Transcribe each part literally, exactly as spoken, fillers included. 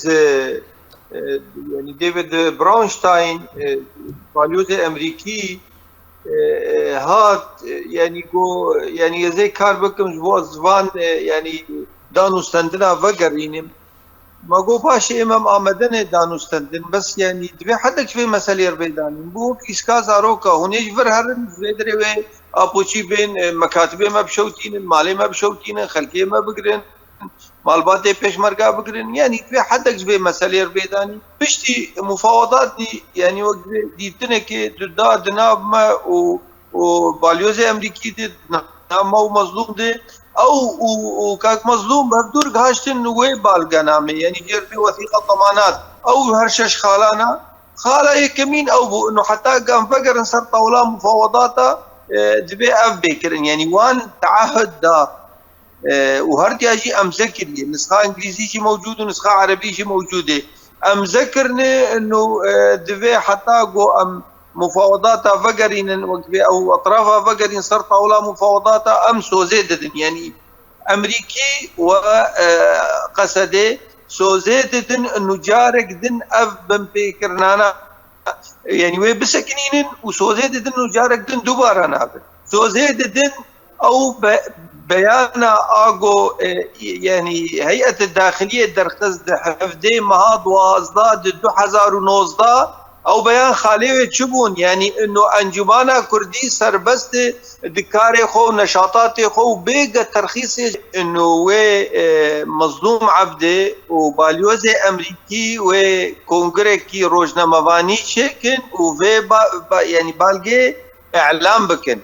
e, e, yanî David Brownstein, e, balyozê Emerîkî, e, e, hat, e, yanî go, yanî ez ê kar bikim ji bo ez van, e, yanî danûstendina vegerînim. Ma go paşê ême em amade ne danûstendin, bes yanî divê hedek ji vê meselê re bê danîn. Bo wek îska zaroka, hûn ê ji vir herin, ji vê derê wê apoçî bên, e, mekatibê me bişewtînin, malê me bişewtînin, xelkê me bigirin, malbatê pêşmerga bigirin. Yanî divê hedek ji vê meselê re bê danîn. Piştî mufawedatî, yanî wek divê dîtinekê di da di nav me û û balyozê Emerîkî de, di nav me û Mezlûm de, ew û, û kak Mezlûm hevdû re gihaştin wê balgenamê, yanî jêr vê wesîqa temanat. Ew her şeş xalana, xala yekemîn ew bû, ino heta ku em vegerin ser tawla mufawedata, e, divê ev bê kirin. Yanî wan teahud da, e, û her diya jî emze kiriye. Nisxa îngilîzî jî mewcûd û nisxa erebî jî mewcûd e. Emze kirine, ino, e, divê heta ku em mufawedata vegerînin, wek divê ew etrafa vegerîn ser tawla mufawedata, em sozê didin. Yanî Emerîkî û, e, Qesedê sozê didin, ino carek din ev binpêkirinana, yanî wê bisekinînin û sozê didin û carek din dubara nabin. Sozê didin ew be-, beyana ago, e, yanî heyet daxiliyê derxist di hevdê meha duwazdeh di du hezar û nozdeh, ew beyan xalê wê çi bûn? Yanî ino encumana kurdî serbest e di karê xwe û neşatatê xwe û bêge terxîsê ino wê, e, Mezlûm Ebdê û balyozê Emerîkî wê kongirekî rojnamevanî çêkin û vê ba-, ba-, yanî balgê îlan bikin.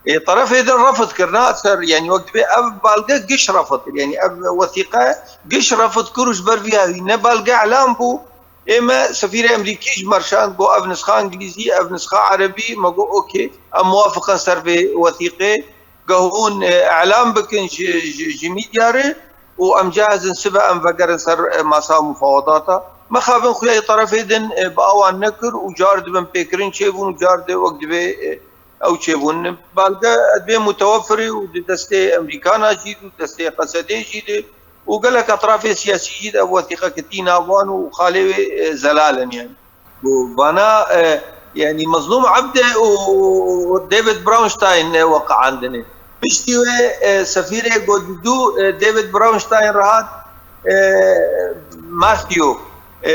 Ê, terefê din refid kir, na ser, yanî wek divê ev balge giş refid kir, yanî ev wesîqe giş refid kir û ji ber vî ya wî ne balge îlan bû. Ê me sefîrê Emerîkî ji me re şand, got ev nisxa îngilîzî, ev nisxa erebî, me got okê, em muwafiq in ser vê wesîqê. Geh hûn, e, îlan bikin ji, ji, ji mîdya re û em cahizin sibe em vegerin ser, e, masa mufawedata. Mixabin xuya yê terefê din, e, bi awan nekir û car dibin pêkirin çêbûn û car de wek divê, e, ew çêbûn. Balge divê mutewefir e û di destê Emerîkana jî û destê Qesedê jî de û gelek etrafê siyasî jî de ev wesîqe ketî nav wan û xalê wê, e, zelal in yanî. Û vana, e, yanî Mezlûm Ebde û David Brownstein, e, weqiandine. Piştî wê, e, sefîrê got dû, e, David Brownstein re hat, e, Matthew, e,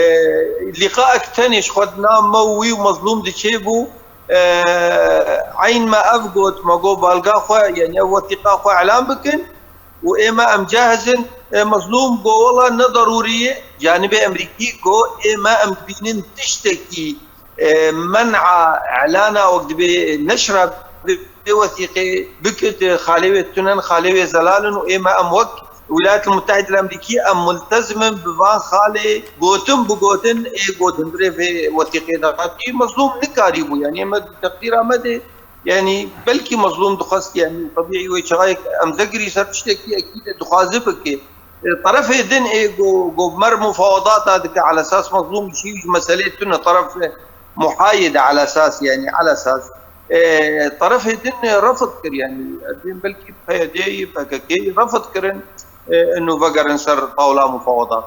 lîqaek tenê ji xwe di nav me û wî û Mezlûm de çêbû. E, eyn me ev got, me got balga xwe, yanî ev wesîqa xwe îlan bikin û ê me em cahiz in. E, Mezlûm got wela ne derûrî ye. Canibê Emerîkî got ê me em dibînin tiştekî, e, men'a îlana wek dibê neşra vê wesîqê bikit, e, xalê wê tunen, xalê wê zelal in û ê me em wek Wîlayetên Mutehîdên Emerîkî em multezim in bi van xalê gotin bi gotin ê got hundirê vê wesîqê de hatî. Mezlûm nikarîbû, yanî ê me di teqdîra me de, yanî belkî Mezlûm dixwest, yanî tebîî wê çaxê emze kirî ser tiştekî ekî de dixwaze bike. E, terefê din ê go, go mer mufawedata dike, ala esas Mezlûm şî ji meselê tune, teref muhayid ala esas, yanî ala esas. E, terefê din refid kir, yanî ez bên belkî P Y D'yê, P K K'yê refid kirin, e, ino vegerin ser tawla mufawedat.